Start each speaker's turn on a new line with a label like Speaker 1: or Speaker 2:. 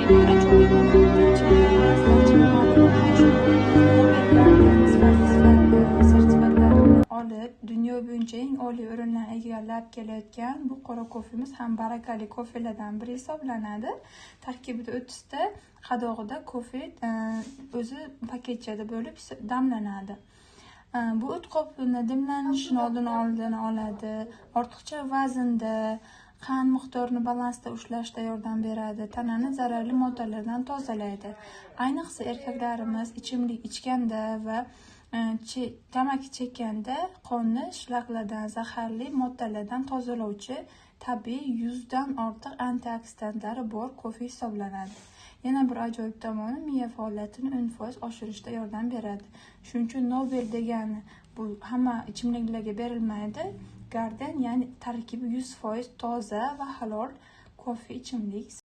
Speaker 1: bir ajoyib Nobel sertifikatlarini olib, dunyo bo'yicha eng oliy o'rinlarni egallab kelayotgan bu qora kofemiz ham barakali kofelardan biri hisoblanadi. Tarkibida 30 ta qadog'ida kofe o'zi paketchada bo'lib damlanadi. Bu o't qopini dimlanishini oldini oladi, ortiqcha vaznda, qand miqdorini balansda ushlashda yordam beradi, tanani zararli moddalardan tozalaydi. Ayniqsa erkaklarimiz ichimlik ichganda va tamaki chekkanda qonni shlaklardan, zaharli moddalardan tozalovchi tabiiy 100 dan ortiq antioksidantlari bor kofe hisoblanadi. Yana bir ajoyib tomoni miya faoliyatini 10% oshirishda yordam beradi. Shuning uchun Nobel degani bu hamma ichimliklarga berilmaydi. Garden, ya'ni tarkibi 100% toza va halol kofe ichimlik.